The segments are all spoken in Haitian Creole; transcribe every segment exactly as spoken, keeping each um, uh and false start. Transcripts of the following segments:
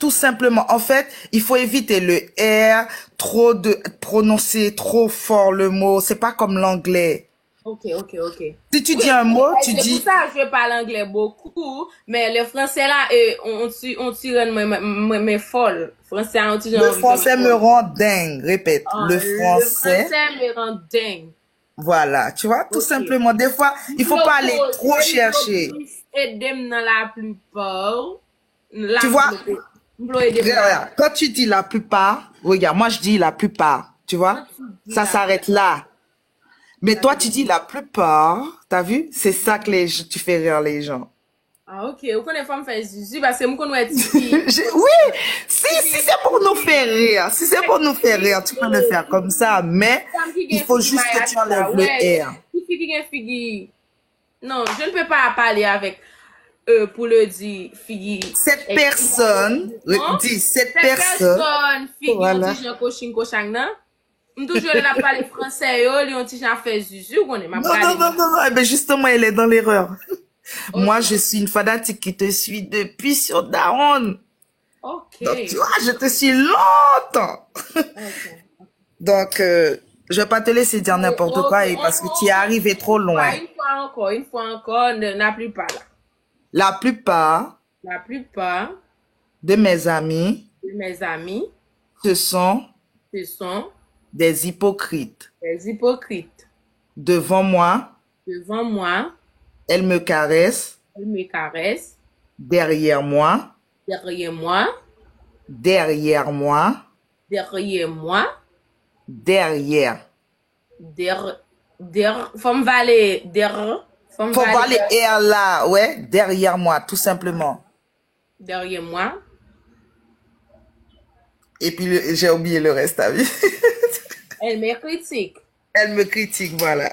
Tout simplement. En fait, il faut éviter le R, trop de, prononcer trop fort le mot. C'est pas comme l'anglais. Ok, ok, ok. Si tu dis un mot, tu C'est dis pour ça que je parle anglais beaucoup, mais le français là, euh, on, on, tu, on tire, mais, mais, mais, mais folle. Français, on tire le français me rend dingue. Répète, le français. Le français me rend dingue. Voilà, tu vois, tout simplement. Des fois, il faut pas aller trop chercher. Edem dans la plupart. Tu vois, quand tu dis la plupart, regarde, moi je dis la plupart, tu vois, ça s'arrête là. Mais toi, tu dis la plupart, t'as vu? C'est ça que les, tu fais rire les gens. Ah, ok. Ou konnen fò m fè zizi, paske m konn wè ti fi. Oui, si, si c'est pour nous faire rire, si c'est pour nous faire rire, tu peux le faire comme ça, mais il faut juste que tu enlèves le R. Ti fi ki gen figi. Non, je ne peux pas parler avec eux pour le dire figi. Cette personne, dis, cette personne, figi yon ti jan kochin kochang nan. M toujou lè l ap pale fransè yo, li yon ti jan ap fè zuzu, ou konnen, m ap Non, non, non, non, non. Eh bien, justement, elle est dans l'erreur. Moi, je suis une fanatique qui te suit depuis sur Daron. Ok. Donc, tu vois, je te suis longtemps. Donc, euh, je vais pas te laisser dire n'importe quoi et parce que tu es arrivé trop loin. Une fois encore, une fois encore, ne- la plupart là. La plupart La plupart de mes amis de mes amis ce sont ce sont des hypocrites. des hypocrites. Devant moi, Devant moi, elles me caressent. Elles me caressent. Derrière moi, Derrière moi, derrière moi, derrière moi, derrière. Der, der, fò m vale der, fò m Faut vale voir les R là, ouais, derrière moi, tout simplement. Derrière moi. Et puis, le- j'ai oublié le reste, t'as vu? Elle me critique. Elle me critique, voilà.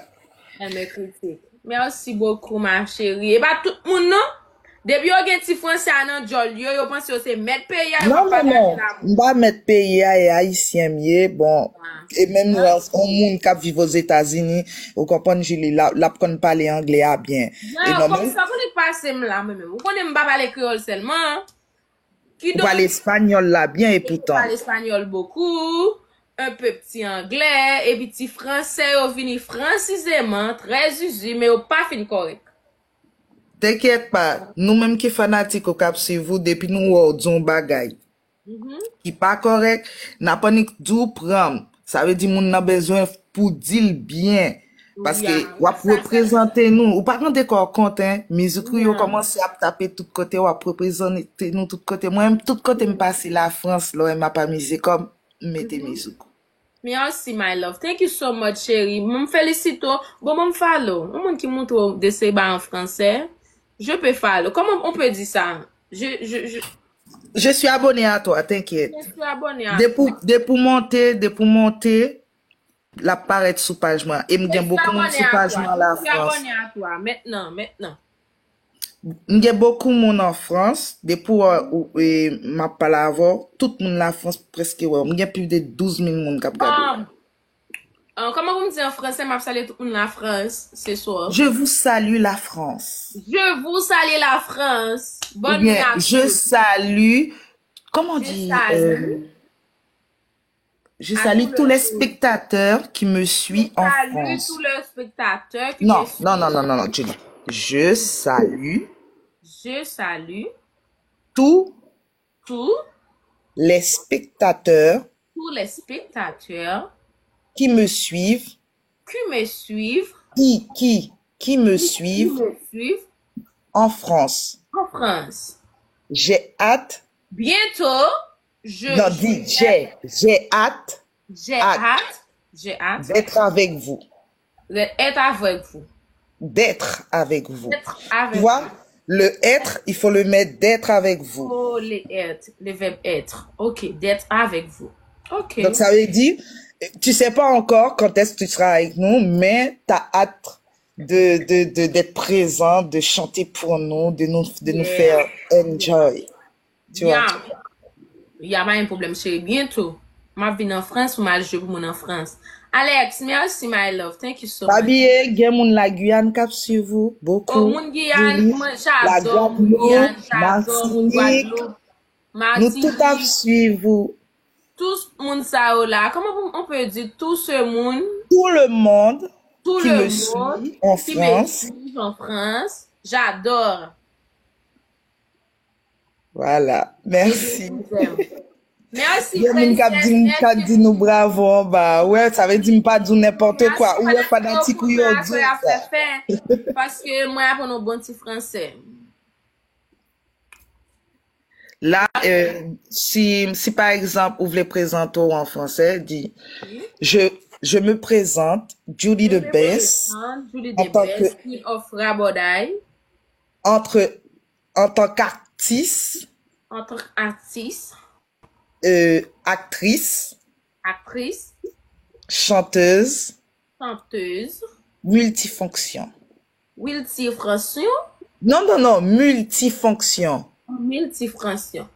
Elle me critique. Merci beaucoup, ma chérie. E pa tout moun, non. Depi yo gen ti fransè a nan djòl yo, yo panse yo se mèt peyi a, yo Non, pa non, non. pataje la. M pa mèt peyi a, e ayisyen m ye. Bon, e menm jan yon moun k ap viv Ozetazini, ou konprann, Julie, l ap, l ap konn pale anglè a byen. E Non, non, kòm men sa pou li pase m la, mwen menm. Ou konnen m pa pale kreyòl sèlman, hein? Ou pale espanyòl la byen, e poutan. Pale espanyòl bokou, un peu ti anglè, epi ti fransè yo vini fransizeman, trè zizi, men yo pa fin kòrèk. T'inquiète pas, nou menm ki fanatik ou k ap swiv ou, depi nou wè w di yon bagay ki pa kòrèk, n ap annik di w pran m. Sa vle di moun nan bezwen pou di l byen. Paske w ap reprezante nou. Ou pa rande kò w kont, hein. Mizik ou yo kòmanse ap tape tout kote, w ap reprezante nou tout kote. Mwen menm, tout kote m pase Lafrans, lè w wè m ap amize kò m, m mete mizik ou. Merci, my love. Thank you so much, chérie. M felisite w. Bon, bon, m follow. Yon moun ki montre w de se ba an fransè. Je peux follow. Comment on peut dire ça? Je, je, je, Je suis abonné à toi, t'inquiète. je suis abonné à Depi, depi w monte, depi w monte, l ap parèt sou paj mwen. E m gen bokou moun sou paj mwen la Je suis Frans. Abonné à toi. Maintenant, maintenant. M gen bokou moun an Frans. Depi w, ou, e, m ap pale avè w, tout moun la Frans prèske wè w. M gen plis de douz mil moun k ap gade w. Um, uh, kòman pou m di an fransè, m ap salye tout moun la Frans, se swa. Je vous salue la France. Je vous salue la France. Ou Bonne nuit bien, à je tous. Salue. Comment on Je dit salue. euh, Je salue tous les spectateurs qui me suivent en Salut France. Tous les spectateurs qui Non, me suivent. Non, non, non, non, non, Julie. Je salue Je salue tous tous, les spectateurs tous les spectateurs qui me suivent, qui me suivent, qui, qui, qui me qui suivent me suivent en France. En France. J'ai hâte. Bientôt, je, Non, je- dis, j'ai, j'ai hâte j'ai hâte. Hâte, j'ai hâte d'être avec vous. D'être avec vous. D'être avec vous. D'être avec Tu vois, vous. Le être, il faut le mettre d'être avec vous. Oh, le être, le verbe être. Ok, d'être avec vous. Ok. Donc ça veut dire, tu sais pas encore quand est-ce que tu seras avec nous, mais t'as hâte de, de, de, d'être présent, de chanter pour nous, de nous, de nous Yeah. Faire enjoy. Tu vois. Ya, ya, pa gen pwoblèm, cheri. Bientôt, m ap vin an Frans pou m al jwe pou moun an Frans. Alex, merci, my love. Thank you so Pa much. Bliye, gen moun la Guyane k ap swiv ou, bokou. Oh, moun Giyàn, Lili, mwen la j'adore moun Guadeloupe, Giyàn, j'adore moun Martinique. Gwadloup. Nou tout ap swiv ou. Tout moun sa yo la, comment on peut dire tout ce monde, Tout le monde tout qui le me monde suit en qui me France. Suivent en France, j'adore. Voilà. Merci. Merci, Gen moun k ap di, k ap di nou bravo anba. Wè, sa vle di m pa di w nenpòt kwa. Ou wè fanatik ou yo di w sa. Paske mwen aprann yon bon ti franse. La, euh, si, si pa egzanp ou vle prezante w an fransè, di, je, je me présente, Julie de Bess, Julie en tant que, Debes, Queen of Raboday, entre, en tant qu'artiste, en tant qu'artiste, euh, actrice, actrice, chanteuse, chanteuse, multifonction. multifonction, Non, non, non, multifonction. Multifonction.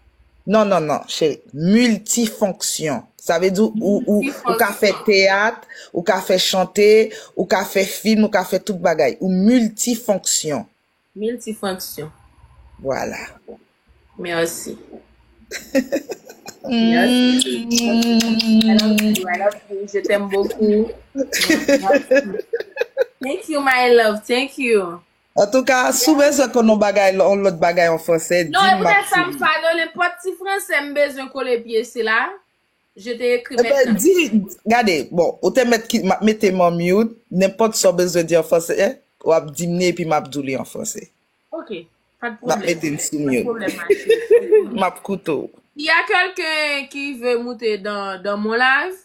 Non, non, non, cheri. Multifonction. Sa vle di ou, ou, ou ka fè teyat, ou ka fè chante, ou ka fè fim, ou ka fè tout bagay. Ou multifonction. Multifonction. Voilà. Merci. Merci. I love you. I love you. Je t'aime beaucoup. Thank you, my love. Thank you. Antouka, si w bezwen konn yon bagay, yon lòt bagay an fransè, di Non, e m, m ap poutèt sa m di. Follow nenpòt ti fransè m bezwen kole pye se la. Je te ekri Ebyen, mentnan. Di, gade, bon, ou te mèt ki, m ap mete m an mute, nenpòt sa w bezwen di an fransè, w ap di m li epi m ap di w li an fransè. Ok, pas de M ap problème. mete m sou Pas de mute. Problème, ma chérie. M ap koute w. Il y a quelqu'un qui veut monter dans, dans mon live?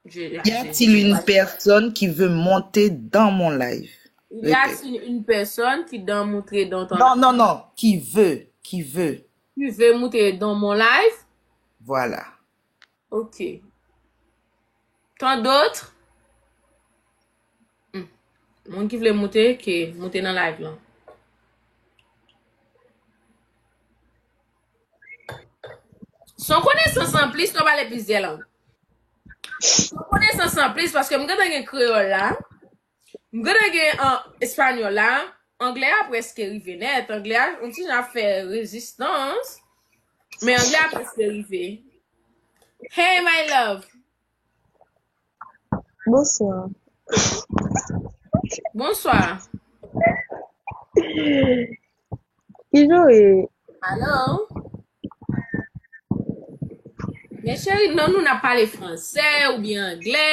Je- Y a-t-il une personne qui veut monter dans mon live? Y a-t-il une personne qui veut monter dans ton Non, non, non. Qui veut, qui veut. Qui veut monter dans mon live? Voilà. Ok. Tant d'autres? Hmm. Moun ki vle monte, ke monte nan live lan. Son konesans an plis, nou pale plizyè lang. Son konesans an plis, paske m gentan gen kreyòl la, m gentan gen an espanyòl la, anglè a prèske rive nèt, anglè a, yon ti jan ap fè rezistans, men anglè a prèske rive. Hey, my love. Bonsoir. Bonsoir. Kijan w ye? Hello. Men cheri, non, nou n ap pale fransè, oubyen anglè,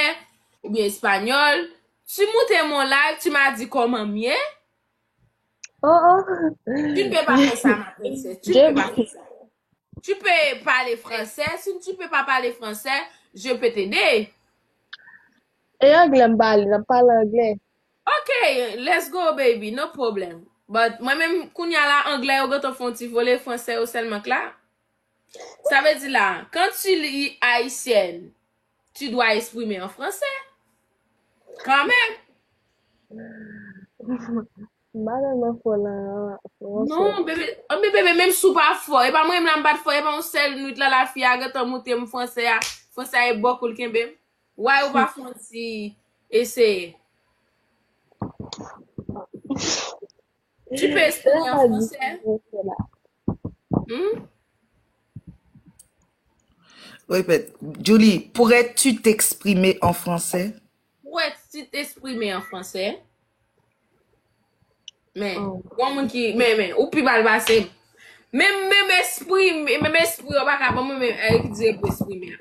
oubyen espanyòl. Tu montes mon live, tu m'as dit comment m ye. Oh, oh. Tu ne peux pas faire ça, ma princesse. Tu ne peux pas faire ça. Tu peux parler français. Si tu ne peux pas parler français, je peux t'aider. E anglè m pale, n ap pale anglè. Ok, let's go, baby, no problem. But mwen menm, kounye a la, anglè yo gentan fè yon ti vole, fransè yo sèlman k la. Sa vle di la, quand tu lis haïtienne, tu dois exprimer en français. Quand même. M pa tèlman fò nan fransè. Non, bebe, oh, bebe, bebe, menm si w pa fò, e pa mwen menm la m pa t fò, e pa yon sèl nwit la, lafi a gentan montre m fransè a, fransè a e bòkou l kenbe m. Why ou pa fè yon ti eseye? Tu peux exprimer en français? Hmm? Répète. Julie, pourrais-tu t'exprimer en français? Pourrais-tu t'exprimer en français? Men, yon moun ki, men, men, ou pi mal pase m. Menm, menm espri, menm espri yo pa ka ban mwen, menm, eh, ki di pou esprime a.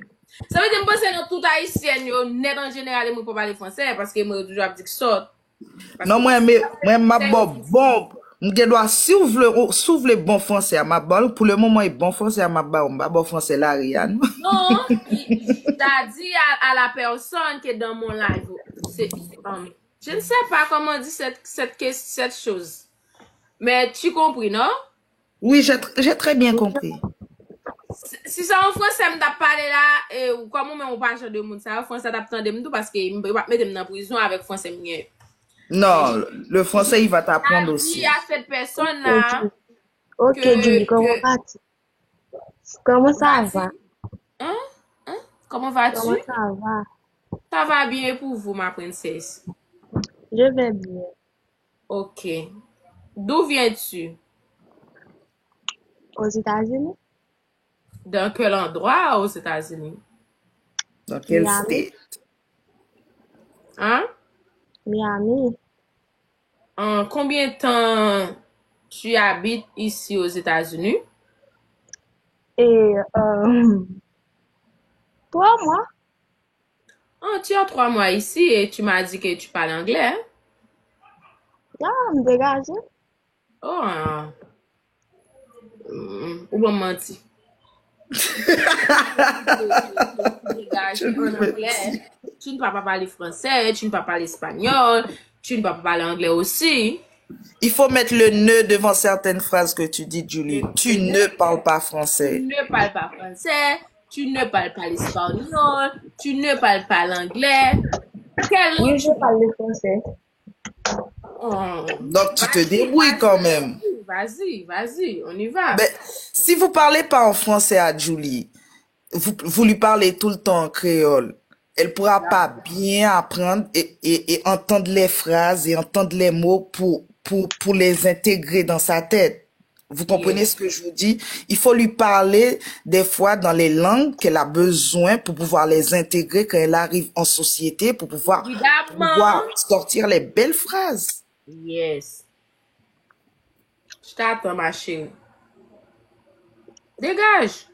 Sa vle di, m panse nan tout ayisyèn yo, nèt an jeneral, e moun pa pale fransè, paske mwen yo toujou ap di k sòt. Non, mwen, mwen, mwen, m ap ba w bon, m gen dwa, si w vle, ou- si w vle bon fransè a, m ap ba w, pou le moman, e bon fransè a, m ap ba w, m pa ba w fransè lari a, non. Non, i- i- ta di à, à la personne que dans mon live, c'est, um, je ne sais pas comment dire cette, cette, que- cette chose. Mais tu compris, non? Oui, j'ai tr- j'ai très bien compris. Si, si se yon fransè m t ap pale la, e, ou kòm ou menm ou pa jan de moun sa yo, fransè t ap tande m tou, paske m p ap mete m nan prizon avèk fransè m gen. Non, le français, il va t'apprendre aussi. Dis à cette personne-là Ok, que- Julie, comment que- vas-tu? Comment ça Vas-tu- va? Hein? Hein? Comment vas-tu? Comment ça va? Ça va bien et pour vous, ma princesse? Je vais bien. Ok. D'où viens-tu? aux États-Unis. Dans quel endroit aux États-Unis? Dans quel state? Hein? Miami. En combien de temps tu habites ici aux États-Unis? Et euh, trois mois. Oh, tu as trois mois ici et tu m'as dit que tu parles anglais, hein? Ya, m degaje. Oh, ah. Hmm, ou ban m manti. Tu ne peux pas parler français, tu ne peux pas parler espagnol, tu ne peux pas parler anglais aussi. Il faut mettre le ne devant certaines phrases que tu dis, Julie. Tu ne parles pas français. Tu ne parles pas français, tu ne parles pas l'espagnol, tu ne parles pas l'anglais. Quel Oui, je parle le français. Oh. Donc, tu te débrouilles quand même. Vas-y, vas-y, on y va. Ben, si vous parlez pas en français à Julie, vous, vous lui parlez tout le temps en créole, elle pourra pas bien apprendre et, et, et entendre les phrases et entendre les mots pour, pour, pour les intégrer dans sa tête. Vous comprenez ce que je vous dis? Il faut lui parler des fois dans les langues qu'elle a besoin pour pouvoir les intégrer quand elle arrive en société, pour pouvoir, Évidemment. Pouvoir sortir les belles phrases. Yes. Je t'attends, ma chérie. Dégage.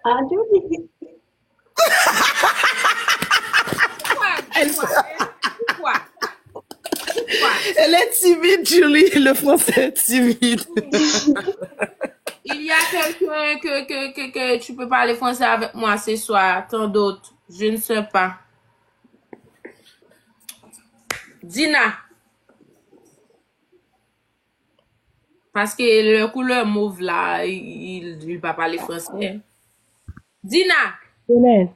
Adieu. Pourquoi? Pourquoi? Pourquoi? Pourquoi? Elle est timide, Julie. Le français est timide. Il y a quelqu'un que, que, que, que tu peux parler français avec moi ce soir, tant d'autres. Je ne sais pas. Dina. Paske le couleur mauve là, il, il, il pa pale français. Dina, Jeunesse,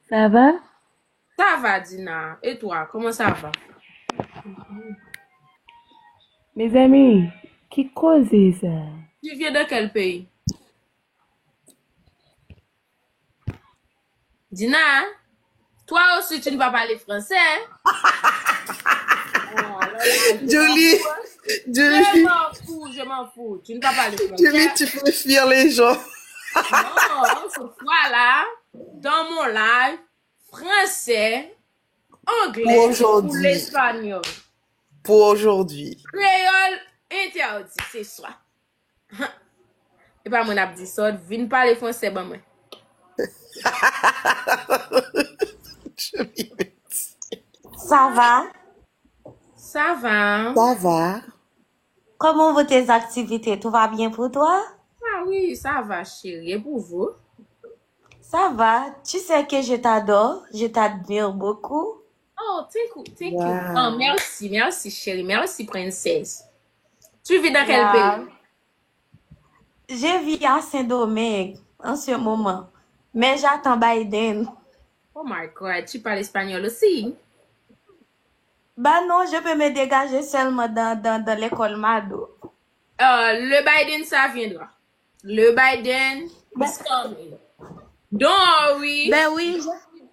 ça va? Ça va, Dina? Et toi, comment ça va? Mezanmi, ki koze sa? Tu viens de quel pays? Dina, toi aussi, tu ne vas pas parler français, hein? Oh là là, je m'en Julie, fous, hein. Julie, Je m'en fous, je m'en fous. Tu ne vas pas parler français. Julie, tu fais fuir les gens. Non, ce soir-là, dans mon live, français, anglais Pour ou aujourd'hui. L'espagnol. Pour aujourd'hui. Créole interdit ce soir. E pa mwen ap di sa, vin pale fransè ban mwen. Ça va? Ça va? Ça va? Comment vont tes activités? Tout va bien pour toi? Ah oui, ça va, chérie. Et pour vous? Ça va. Tu sais que je t'adore, je t'admire beaucoup. Oh, thank you, thank you. Wow. Oh, merci, merci, chérie. Merci, princesse. Tu vis dans quel Yeah. pays? Je vis à Saint-Domingue en ce moment, mais j'attends Biden. Oh my God, tu parles espagnol aussi? Bah non, je peux me dégager seulement dans, dans, dans l'école Mado. Euh, le Biden, ça viendra. Le Biden is coming. Don't worry. Ben oui,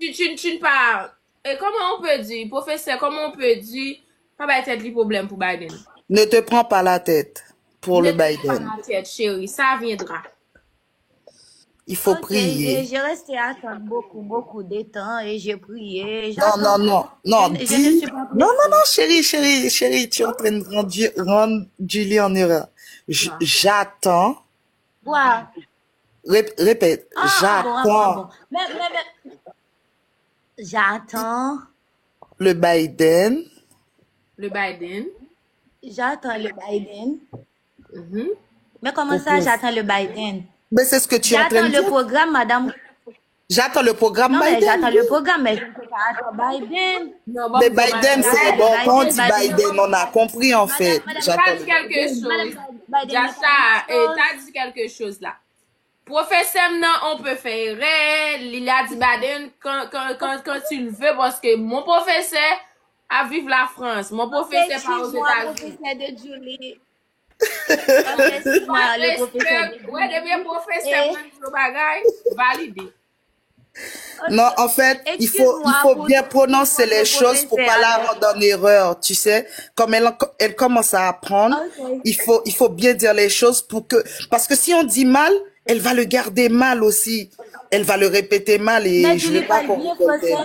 Tu, tu, tu ne pas. Et comment on peut dire, professeur, comment on peut dire, pa bay tèt li pwoblèm pou Biden? Ne te prends pas la tête pour le Ne te prends Biden. Pas la tête, chérie, ça viendra. Il faut ok, prier. j'ai j'ai resté attendre beaucoup, beaucoup de temps et j'ai prié. Non, non, non, non, Je, je ne dis, suis pas non, non, non, chérie, chérie, chérie, tu es en train de rendre, rendre Julie en erreur. J- Ah. J'attends. Quoi? Rép- répète, Ah, ah, bon, ah, bon, ah, j'attends bon. Mais, mais, mais, j'attends. Le Biden. Le Biden. J'attends le Biden. Mhm. Mais comment ça, j'attends le Biden? Mais c'est ce que tu es en train J'attends de le dire. Programme, madame. J'attends le programme Non, mais Biden. J'attends le programme, mais je ne peux pas attendre Biden. Non, bon, Mais bon, Biden, madame, c'est Biden, bon. Biden, Quand on dit Biden. Biden, on a compris en fait. Madame, J'attends pas le- quelque chose. Biden, Jasa, eh, t'as dit quelque chose là. Professeur, non, on peut faire erreur. Il a dit Biden quand, quand, quand, quand il veut, parce que mon professeur a vivre la France. Mon professeur pas aux Excuse-moi, États-Unis. Professeur de Julie. Excuse-moi, le professeur de Respect. Ouais, depi professeur, Eh. mwen di yon bagay, valide. Non, en fait, il faut, il faut bien prononcer les choses pour pas la rendre en erreur, tu sais. Comme elle, elle commence à apprendre, il faut, il faut bien dire les choses pour que, parce que si on dit mal, elle va le garder mal aussi. Elle va le répéter mal et je veux pas qu'on rigole d'elle.